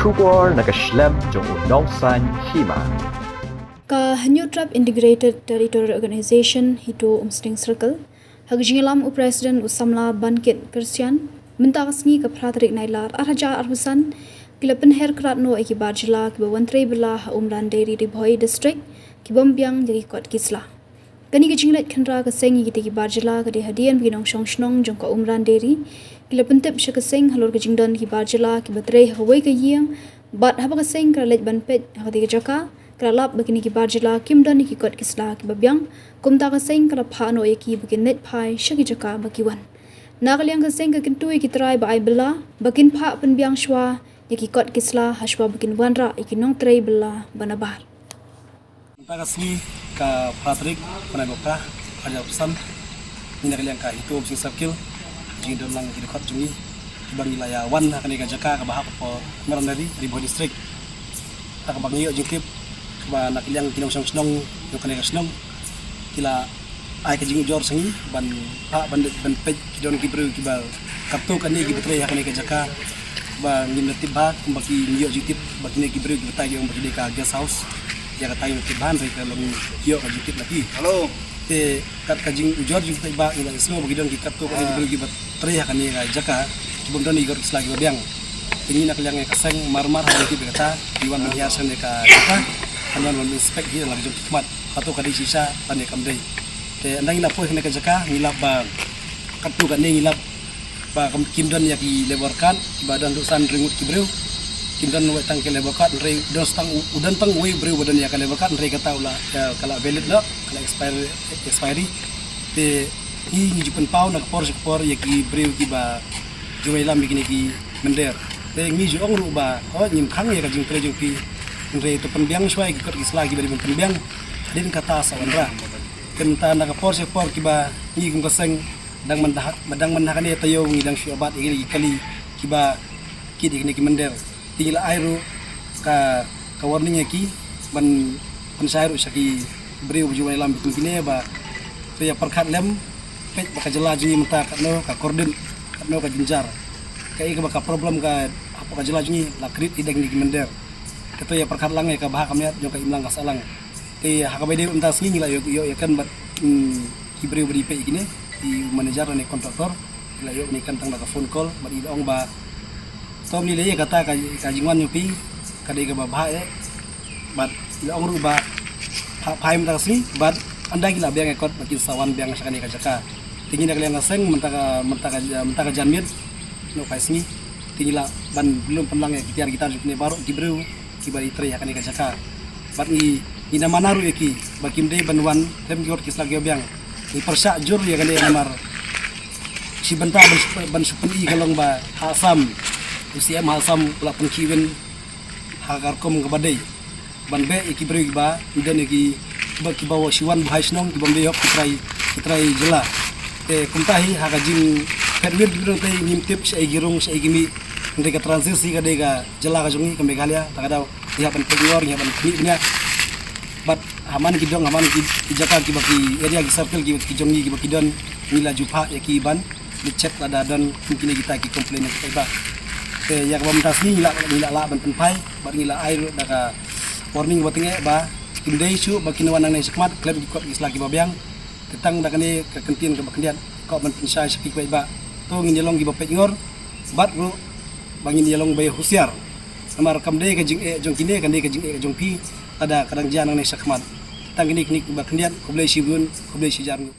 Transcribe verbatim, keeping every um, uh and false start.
Khubor na ka shlem jong u nongsaiñ hima. Ka Hynñiewtrep Integrated Territorial Organization HITO Umsning Circle, ha ka jingïalam u President u samla Bankit Kyrsian, mynta ka sngi ka phra tarik Nailar ar hajar arphew san, ki la pynher krad noh ïa ki bar jylla kiba wan trei bylla ha Umran Dairy Ri Bhoi District, ki bym biang ïa ki kot ki sla. Kane ka jingleit khynra ka seng ïa kita ki bar jylla ka dei hadien ba ki nongshong shnong jong ka Umran Dairy ki la pyntip sha ka seng halor ka jingdon ki bar jylla kiba trei ha kawei ka ïing, bad haba ka seng ka la leit ban peit ha kata ka jaka, ka la lap ba kine ki bar jylla kim don ïa ki kot ki sla kiba biang. Kumta ka seng ka la phah noh ïa ki ba kin leit phai sha ki jaka ba ki wan. Na ka liang ka seng ka kyntu ïa ki trai ba ai bylla ba kin phah pynbiang shuwa ïa ki kot ki sla ha shuwa ba kin wanrah ïa ki nongtrei bylla ba nabar. Mynta ka sngi ka phra tarik, bnai ba phra, ar hajar arphew san, ngi na ka liang ka HITO Umsning Circle, jingdon lang ki dkhot jong ngi kiba ngi la ïa wan ha kane ka jaka kaba hap hapoh Umran Dairy, Ri Bhoi District. Ha kaba ngi ïoh jingtip kaba na ka liang ki nongshong shnong jong kane ka shnong ki la ai ka jingujor sha ngi ban phah ban, ban peit ki don ki briew kiba katto katne kiba trei ha kane ka jaka ba ngim da tip bha, kumba ki, ngi ïoh jingtip ba kine ki briew kiba tai ki ong ba ki dei ka guest house. Ïa kata ngim da tip bha, hynrei ka long ïoh ka jingtip na ki. Hello. Te kat ka jingujor jong ki paidbah ngi la ïohsngew ba ki don ki katto katne ki briew kiba trei ha kane ka jaka ki bym don ïa ki kot ki sla kiba biang. Te ngi na ka liang ïa ka seng mar mar ha ngi tip ïa kata, ngi wan ban hiar sha kane ka jaka, ngi wan ban inspect hi la ka jong ki khmat. Kato ka dei shisha lane kam dei. Te ynda ngi la poi ha kane ka jaka ngi lap ba katto katne ngi lap ba kam, kim don ïa ki labour card, ba don haduh san hynriew ngut ki briew. Kim don wei tang ki labour card, hynrei don tang u, u don tang uwei u briew ba don ïa ka labour card, hynrei kata u la, ïa, ka la valid noh, ka la expire, expiry. Te ngi, ngi ju pynpaw na ka por sha ka por ïa ki briew kiba ju wan ïalam ïa kine ki mynder. Te ngi ju ong ruh ba, oh, ngim khang ïa ka jingtrei jong phi, hynrei to pynbiang shuwa ïa ki kot ki sla kiba dei ban pynbiang. Hadien kata sa wanrah. Te mynta na ka por sha ka por kiba ngi kum ka seng dang man da, ba dang man ha kane taïew ngi dang shu ïoh bat ïa kine ki kali kiba kit ïa kine ki mynder. Te ngi la ai ruh ka, ka warning ïa ki ban pynshai ruh sha ki briew ba ju wan ïalam ïa kine ba to ïa pyrkhat lem, peit ba ka jylla jong ngi mynta katno ka kordit, katno ka jynjar. Kaei kaba ka problem ka hapoh ka jylla jong ngi la create ïa kine ki mynder. Te to ïa pyrkhat lang ïa ka bha ka miat jong ka imlang ka sahlang. Te ha kaba ïadei mynta sngi ngi la ïoh, ïoh ïa kan bad, hmm, ki briew ba dei peit ïa kine, ki manager lane contractor, ngi la ïoh ïa kan tang da ka phone call bad i la ong ba to mynta lei ïa kata ka, ka jingwan jong phi ka dei kaba bha eh. Bad i la ong ruh ba ha phai mynta ka sngi bad ynda ki la biang ïa kot ba kin sa wan biang sha kane ka jaka. Te ngi na ka liang ka seng mynta ka, mynta ka, mynta ka janmiet, noh phai sngi, te ngi lah ban lum pynlang ïa ki tiar ki tar jong kine baroh ki briew kiba ïatrei ha kane ka jaka. Bad ngi, ngi na mana ruh ïa ki ba kim dei ban wan khlem ki kot ki sla kiba biang. Ngi pyrshah jur ïa kane namar shi bynta ban shu, ban shu pyni ka long ba ha Assam, u C M ha Assam u la pynkhih win ha ka rukom kaba dei ban beh ïa ki briew kiba, ki don ïa ki, kiba, kiba shu wan buhai shnong, ki bym dei hok ki trai, ki trai jylla. Te kumta hi ha ka jingphet win ki briew te ngim tip shaei ki rung shaei ki mih. Hynrei ka Trans Hills hi ka dei ka jylla ka jong ngi ka Meghalaya, ta ka daw ngi hap ban peit ngor, ngi hap ban khmih bniah. Bad ha man ki dong, ha man ki, ki jaka kiba ki area, ki circle kiba ki jong ngi kiba ki don, ngi la ju phah ïa ki ban leit check lada don kum kine kita ki complain na ki paidbah. Te ïa kaba mynta sngi ngi la, ngi la lah ban pynphai bad ngi la ai ruh da ka warning ba tyngeh ba kim dei shuh ba kin wan nangne shakhmat khlem ki kot ki sla kiba biang. Te tang da kane ka kyntien kaba khyndiat ka ban pynshai sha ki paidbah, to ngin ïa long kiba peit ngor bad ruh ba ngin ïa long ba ïa husiar. Namar kam dei ka jingeh jong kine, kam dei ka jingeh jong phi lada ka dang jia nangne shakhmat. Tang kine, kine kiba khyndiat, khublei shibun, khublei shihajar nguh.